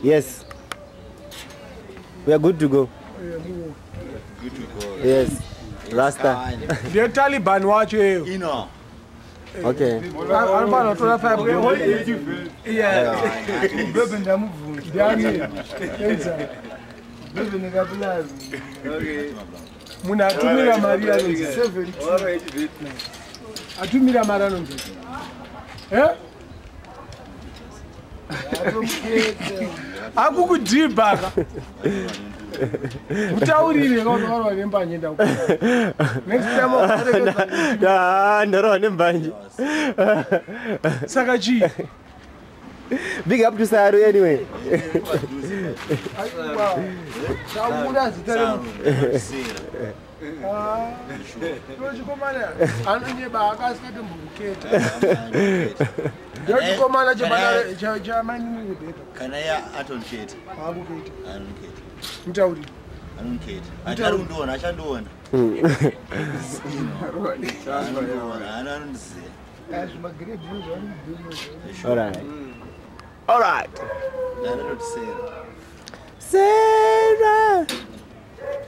Yes. We are good to go. Good to go. Yes. Rasta. The Taliban watch you. You know. Okay. Muna atumira Maria lonzi 7. Atumira Maria lonzi. Akukudiba. Mutaurire kana nembanje ndako. Next time ndaro nembanje. Saka chi. Big up to Saru anyway. All right. Sarah.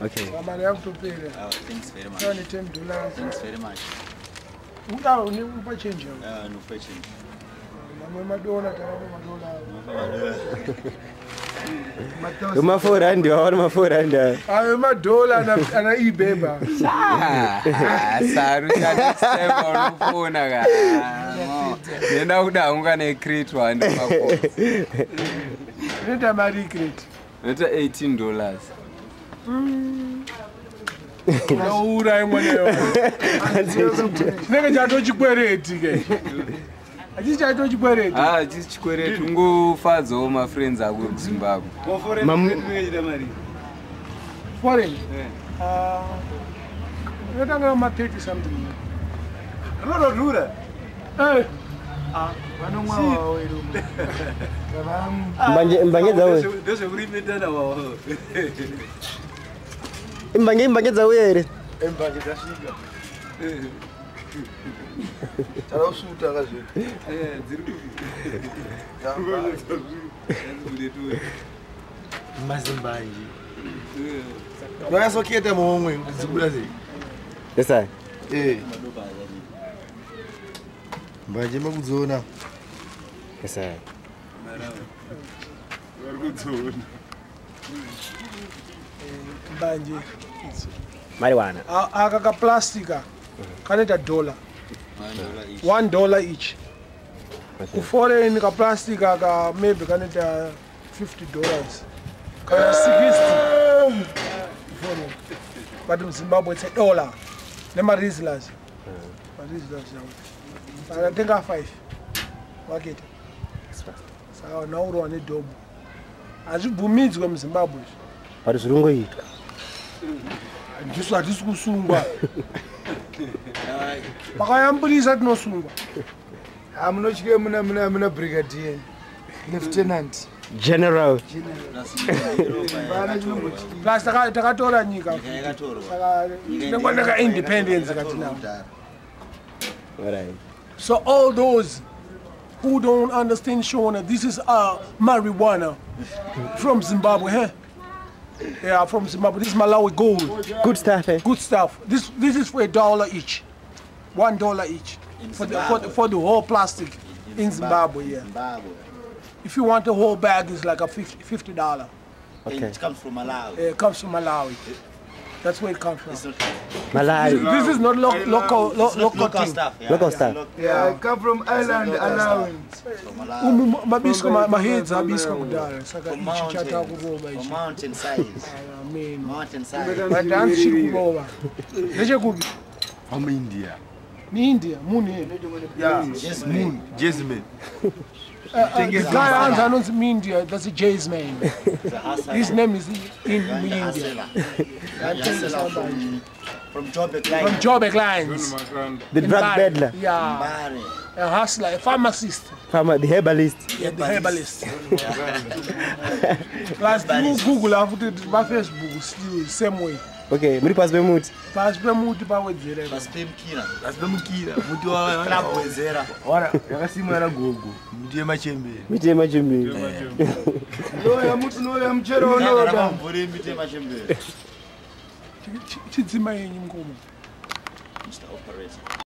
Okay. Thanks very much. Thanks very much. No change. No change. Uma forandi, uma forandi. Uma dola na ibeba. Saru next time on phone ga. Nenda kuda unga ne crate one mako. Nenda mari crate. Nenda $18. Ura imweyo. Nenge chato chikwereti ke. Ajita chato chikwereti. Ajita chikwereti ngofadzawo ma friends aku Zimbabwe. Foreign. Yotanga ma 30 something. Rodo dura. Mbanye zawe. Ndose kurimedana wawo. Mbanye zawe ere. Mbanye dashika. Tara usuta kaje. Dziri kubi. Mazimbanje. Wasoketa momwe zibula zi. Yes I. Mbanje makudzona. Yes I. Warikudzona. Mbanje. Marijuana. Aka plastica. Kaneta $1. $1 each. Okay. Foreign ka plastic ka maybe kaneta $50. Kana 60. Foreign. But in Zimbabwe it's $1. Nema Rizlas. Rizlas. I think 5. Market. So now we're on a double. As you bumidzi kwa Zimbabwe. But zirungo yitwa. Ndiso kusungwa. Bakayambulisa tinosungwa. Amunochike muna brigadier. Lieutenant. General. Plus takatora nyika. Saka nengwana independence katina. Alright. So all those who don't understand Shona, this is marijuana from Zimbabwe, huh? Yeah, from Zimbabwe. This is Malawi gold. Good stuff, eh? Good stuff. This is for $1 each. $1 each for the whole plastic in Zimbabwe. Yeah. Zimbabwe. If you want the whole bag, it's like a $50. Okay. It comes from Malawi. It comes from Malawi. That's where it comes from. Malawi. This is not local stuff. Yeah. Local stuff. Yeah, it comes from island allowance. Mabisco mahedza abisco kudala saka ichi chata kuroba ichi. Mountain size. Amen. Mountain size. But I'm chiri kuroba. Neche kubi? From India. Ni India, muni. Yeah, Jasmine. Jasmine. The guy answers India, that's a Jay's man. His name is in India. From Jobbik Lines. From Jobbik Lines. The drug peddler. Yeah. A hustler, a pharmacist. The herbalist. Yeah, the herbalist. Plus, Google, I put it my Facebook, still same way. Okay, muri pasi pemuti. Pasi pemuti pawedzera. Pasi pemukira. Pasi pemukira. Muti wa Club Wedzera. Ora, yakasimwa na gogo. Muti yemachembere. Miti yemachembere. Loya muti loya mchero Ndoda. unoda. Ndakambure miti yemachembere. Chidzima yenyu ngoma. Mr. Operator.